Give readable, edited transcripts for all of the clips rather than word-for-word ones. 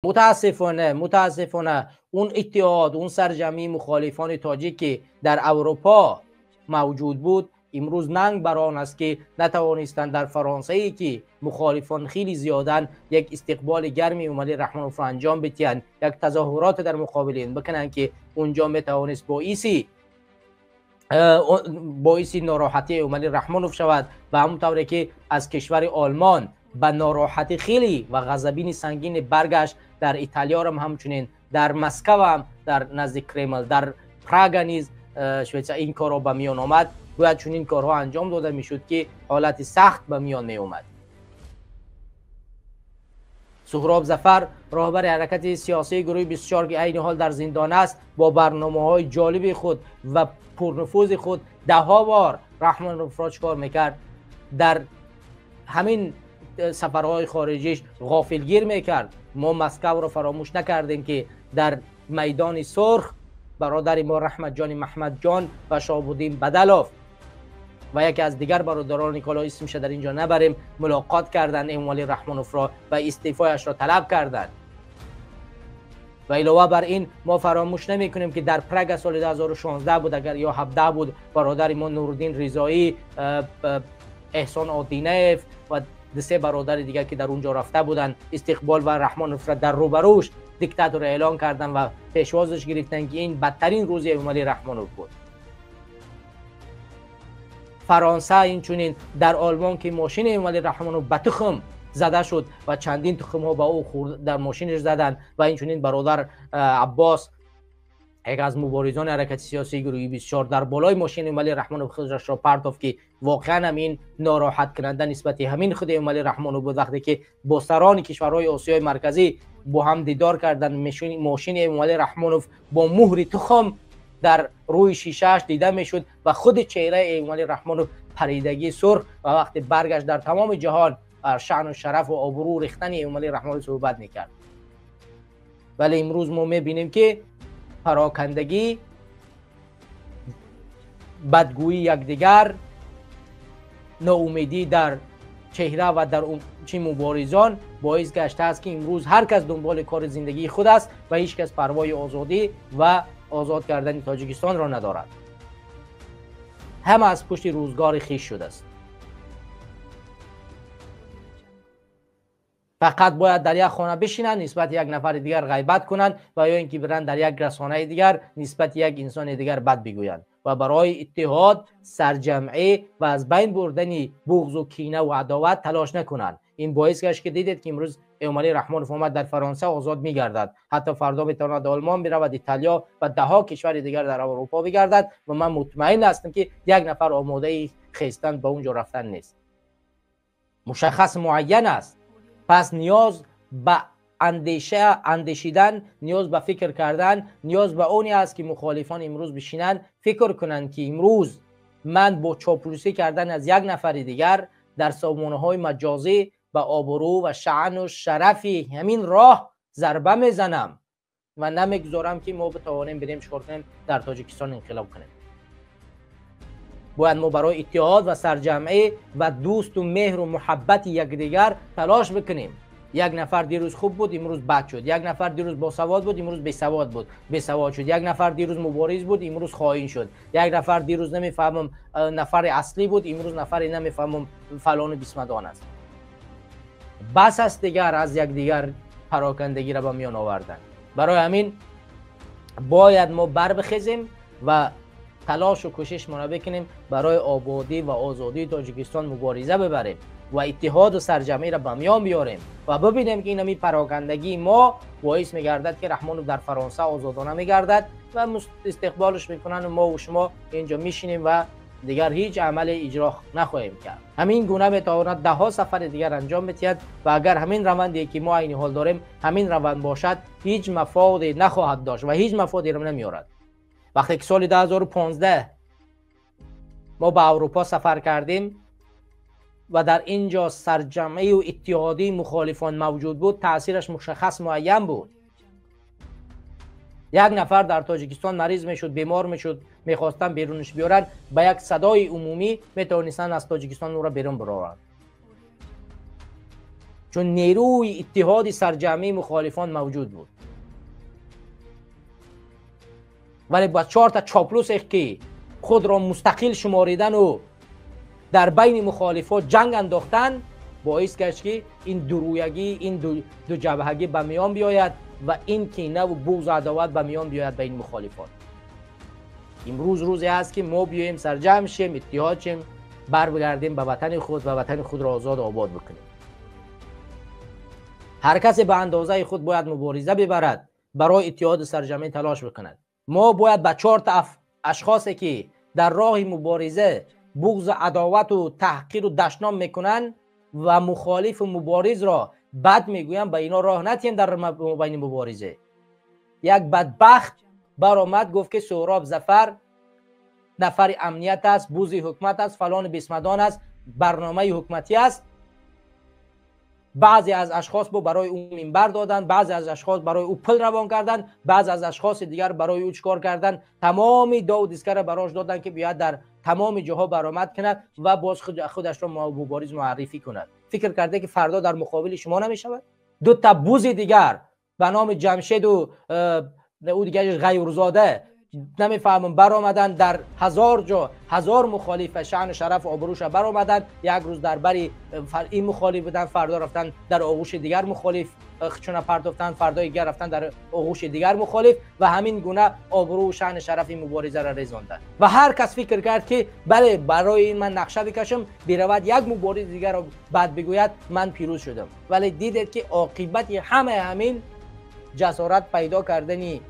متاسفانه متاسفانه اون اتحاد، اون سرجمعی مخالفان تاجیک که در اروپا موجود بود، امروز ننگ بر آن است که نتوانستند در فرانسه ای که مخالفان خیلی زیادن یک استقبال گرمی امامعلی رحمانوف را انجام بدهند، یک تظاهرات در مقابل این بکنند که اونجا میتوانست باعث ناراحتی امامعلی رحمانوف شود. و همونطوری که از کشور آلمان به ناراحتی خیلی و غضبین سنگین برگشت، در ایتالیا هم همچنین، در مسکو هم، در نزدیک کرمل، در پراگ نیز شویتسا این کارها به میان آمد. باید چنین کارها انجام داده میشد که حالت سخت به میان می اومد. سهراب ظفر، راهبر حرکت سیاسی گروه 24 که عین حال در زندان است، با برنامه های جالب خود و پرنفوذ خود ده ها بار رحمانوف را چکار میکرد؟ در همین سفرهای خارجیش غافلگیر میکرد. ما مسکو را فراموش نکردیم که در میدان سرخ برادر ما رحمت جان محمد جان و شهاب بدلوف و یکی از دیگر برادران که اسمش در اینجا نبریم ملاقات کردند امامعلی رحمانوف را و استعفایش را طلب کردند. و علاوه بر این ما فراموش نمی کنیم که در پرگ سال 2016 بود اگر یا 17 بود، برادر ما نورالدین رضایی، احسان آدینف و سه برادر دیگر که در اونجا رفته بودند استقبال و رحمانوف را در روبروش دیکتاتور اعلان کردن و پیشوازش گرفتن که این بدترین روز امامعلی رحمانوف بود. فرانسه اینچنین، در آلمان که ماشین امامعلی رحمانوف به تخم زده شد و چندین تخم ها به او خورد در ماشینش زدن. و اینچنین برادر عباس، یک از مبارزان حرکت سیاسی گروهی 24، در بالای ماشین امامعلی رحمانوف خودش را پرتافت که واقعا هم این ناراحت کننده نسبت همین خود امامعلی رحمانوف بود. وقتی که با سران کشورهای آسیای مرکزی با هم دیدار کردن، ماشین امامعلی رحمانوف با مهر تخم در روی شیشهش دیده میشد و خود چهره امامعلی رحمانوف پریدگی سرخ. و وقتی برگشت در تمام جهان بر شأن و شرف و آبرو ریختن امامعلی رحمانوف صحبت میکرد. ولی امروز ما میبینیم که پراکندگی، بدگویی یکدیگر، ناامیدی در چهره و در چی مبارزان باعث گشته است که امروز هر کس دنبال کار زندگی خود است و هیچ کس پروای آزادی و آزاد کردن تاجیکستان را ندارد. همه از پشت روزگار خویش شده است. فقط باید در یک خانه بشینند، نسبت یک نفر دیگر غیبت کنند و یا اینکه برند در یک رسانه دیگر نسبت یک انسان دیگر بد بگویند و برای اتحاد، سرجمعی و از بین بردن بغض و کینه و عداوت تلاش نکنند. این باعث گشت که دیدید که امروز امامعلی رحمانوف آمد در فرانسه آزاد میگردد، حتی فردا میتواند آلمان برود، ایتالیا و ده ها کشور دیگر در اروپا بگردد و من مطمئن هستم که یک نفر آماده خیستن به اونجا رفتن نیست. مشخص معین است. پس نیاز به اندیشه اندیشیدن، نیاز به فکر کردن، نیاز به اونی است که مخالفان امروز بشینن فکر کنند که امروز من با چاپلوسی کردن از یک نفر دیگر در سامانه های مجازی به آبرو و شأن و شرف همین راه ضربه میزنم و نمیگذارم که ما بتوانیم بریم چکار کنیم، در تاجیکستان انقلاب کنیم. باید ما برای اتحاد و سرجمعی و دوست و مهر و محبت یکدیگر تلاش بکنیم. یک نفر دیروز خوب بود، امروز بد شد. یک نفر دیروز باسواد بود، امروز بیسواد بود، بیسواد شد. یک نفر دیروز مبارز بود، امروز خائن شد. یک نفر دیروز نمیفهمم نفر اصلی بود، امروز نفر نمیفهمم فلان و بیسمدان است. بس است دیگر از یکدیگر پراکندگی را به میان آوردن. برای همین باید ما بر بخیزیم و تلاش و کوشش ما بکنیم برای آبادی و آزادی تاجیکستان مبارزه ببریم و اتحاد و سرجمعی را به میان بیاریم و ببینیم که این همی پراکندگی ما باعث میگردد که رحمانوف در فرانسه آزادانه میگردد و استقبالش میکنن و ما و شما اینجا میشینیم و دیگر هیچ عمل اجرا نخواهیم کرد. همین گونه میتواند ده ها سفر دیگر انجام بدهد و اگر همین روندی که ما عین حال داریم همین روند باشد، هیچ مفادی نخواهد داشت و هیچ مفادی را نمیارد. وقتی که سال 2015 ما به اروپا سفر کردیم و در اینجا سرجمعی و اتحادی مخالفان موجود بود، تاثیرش مشخص معین بود. یک نفر در تاجیکستان مریض میشد، بیمار میشد، میخواستن بیرونش بیارن، با یک صدای عمومی میتوانستن از تاجیکستان او را بیرون برارند. Чун нерӯи иттиҳоди сарҷамъии мухолифон мавҷуд буд. Вале ба чорта чоплусе ки худро мустақил шуморидану дар байни мухолифот ҷанг андохтан боис гашт ки ин дуруягӣ, ин дуҷабҳагӣ ба миён биёяд ва ин кинаву буғзу адоват ба миён биёяд байни мухолифот. Имрӯз рӯзе аст ки мо биёем сарҷамъ шем, иттиҳод шем, баргардем ба ватани худ ва ватани худро озоду обод бикунем. Ҳар касе ба андозаи худ бояд мубориза бибарад, барои иттиҳоди сарҷамъӣ талош бикунад. Мо бояд ба чорта ашхосе ки дар роҳи мубориза буғзу адовату таҳқиру дашном мекунанд ва мухолифу муборизро бад мегӯянд, ба ино роҳ натиҳем дар байни мубориза. Як бадбахт баромад, гуфт ки Суҳроб Зафар нафари амният аст, бузи ҳукумат аст, фалони бисмадон аст, барномаи ҳукуматӣ аст. Баъзе аз ашхос бо барои ӯ минбар доданд, баъзе аз ашхос барои ӯ пул равон карданд, баъзе аз ашхоси дигар барои ӯ чикор карданд, тамоми дову дискара барош доданд ки биёяд дар тамоми ҷоҳо баромад кунад ва боз худашро мубориз муаррифӣ кунад. Фикр карда ки фардо дар муқобили шумо намешавад? Ду та бузи дигар ба номи Ҷамшеду ӯ дигараш Ғайюрзода намефаҳмам баромаданд дар ҳазор ҷо, ҳазор мухолиф ва шаъну шарафу обрӯша баромаданд. Як рӯз дар бари ин мухолиф буданд, фардо рафтанд дар оғӯши дигар мухолиф чуна партофтанд, фардои дигар рафтанд дар оғӯши дигар мухолиф ва ҳамин гуна обрӯ шаъну шарафи муборизаро резонданд. Ва ҳар кас фикр кард ки бале, барои ин ман нақша бикашам, биравад як мубориз дигарро бад бигӯяд, ман пирӯз шудам. Вале дидед ки оқибати ҳамаи ҳамин ҷасорат пайдо кардани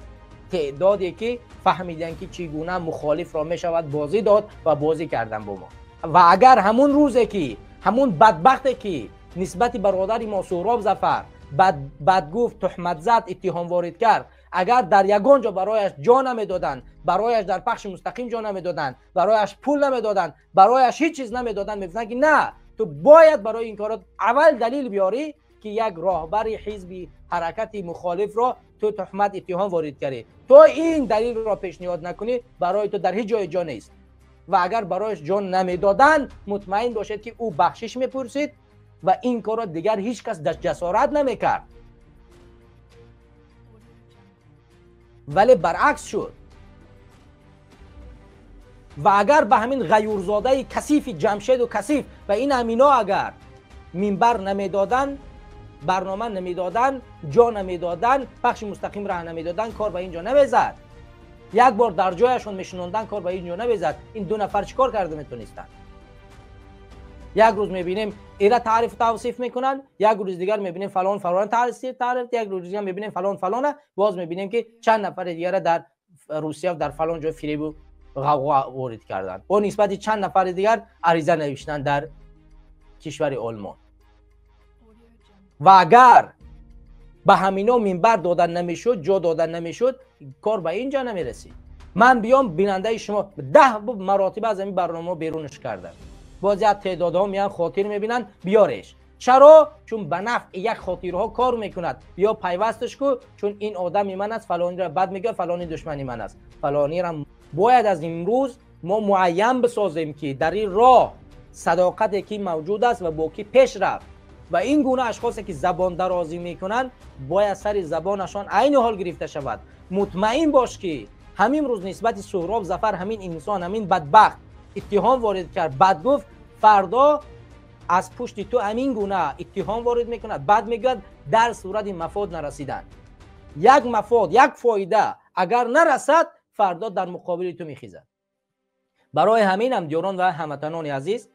теъдоде ки фаҳмиданд ки чӣ гуна мухолифро мешавад бозӣ дод ва бозӣ кардан бо мо. Ва агар ҳамун рӯзе ки ҳамун бадбахте ки нисбати бародари мо Суҳроб Зафар бад гуфт, туҳмат зад, иттиҳом ворид кард, агар дар ягон ҷо барояш ҷо намедоданд, барояш дар пахши мустақим ҷо намедоданд, барояш пул намедоданд, барояш ҳеҷ чиз намедоданд, мегуфтанд ки на, ту бояд барои ин корот аввал далил биёрӣ ки як роҳбари ҳизби ҳаракати мухолифро ту туҳмат, иттиҳом ворид кардӣ. То ин далилро пешниҳод накунӣ, барои ту дар ҳеҷ ҷое ҷо нест. Ва агар барояш ҷо намедоданд, мутмаин бошед ки ӯ бахшиш мепурсид ва ин корро дигар ҳеҷ кас ҷасорат намекард. Вале баръакс шуд. Ва агар ба ҳамин ғайюрзодаи касифи Ҷамшеду касиф ва ин ҳамино агар минбар намедоданд, барнома намедоданд, ҷо намедоданд, пахши мустақим раҳ намедоданд, кор ба ин ҷо намезад. Як бор дар ҷояшон мешинонданд, кор ба ин ҷо намезад. Ин ду нафар чӣ кор карда метонистанд? Як рӯз мебинем ира таърифу тавсиф мекунанд, як рӯз дигар мебинем фалон фалон таъриф, як рӯз дигар мебинем фалон фалона, боз мебинем ки чанд нафари дигара дар Русия дар фалон ҷо фиребу ғавғо ворид карданд. Бо нисбати чанд нафари дигар ариза навиштанд дар кишвари Олмон. Ва агар ба ҳамино минбар дода намешуд, ҷо дода намешуд, кор ба ин ҷо намерасид. Ман биём бинандаи шумо 10 маротиба аз ҳамин барномаҳо берунаш кардам. Боз як теъдодҳо меян хотир мебинанд, биёреш. Чаро? Чун ба нафъи як хотирҳо кор мекунад. Биё пайвасташ ку, чун ин одами ман аст, фалониро бад мегӯяд, фалони душмани ман аст. Фалониро бояд аз имрӯз мо муайян бисозем ки дар ин роҳ садоқате ки мавҷуд аст ва бо ки пеш рафт. Ва ин гуна ашхосе ки забондарозӣ мекунанд, бояд сари забонашон айни ҳол гирифта шавад. Мутмаин бош ки ҳамин рӯз нисбати Суҳроб Зафар ҳамин инсон, ҳамин бадбахт иттиҳом ворид кард, бад гуфт, фардо аз пушти ту ҳамин гуна иттиҳом ворид мекунад, бад мегӯяд, дар сурати мафод нарасидан. Як мафод, як фоида агар нарасад, фардо дар муқобили ту мехезад. Барои ҳамин ҳам диёрон ва ҳамватанони азиз,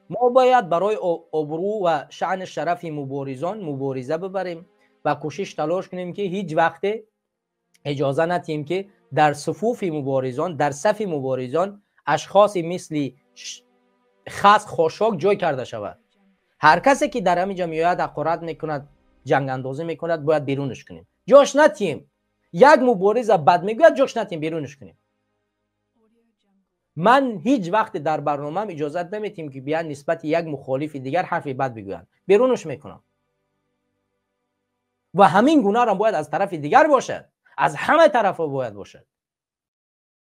мо бояд барои обрӯ ва шаъни шарафи муборизон мубориза бибарем ва кӯшиш талош кунем ки ҳеҷ вақте иҷоза натиҳем ки дар суфуфи муборизон, дар сафи муборизон ашхоси мисли хас хошок ҷой карда шавад. Ҳар касе ки дар ҳамин ҷо меояд, ҳақорат мекунад, ҷангандозӣ мекунад, бояд берунаш кунем, ҷош натиҳем. Як мубориза бад мегӯяд, ҷош натиҳем, берунаш кунем. Ман ҳеҷ вақте дар барномаам иҷозат наметиҳем ки биён нисбати як мухолифи дигар ҳарфи бад бигӯянд, берунаш мекунам. Ва ҳамин гунаро бояд аз тарафи дигар бошад, аз ҳама тарафҳо бояд бошад.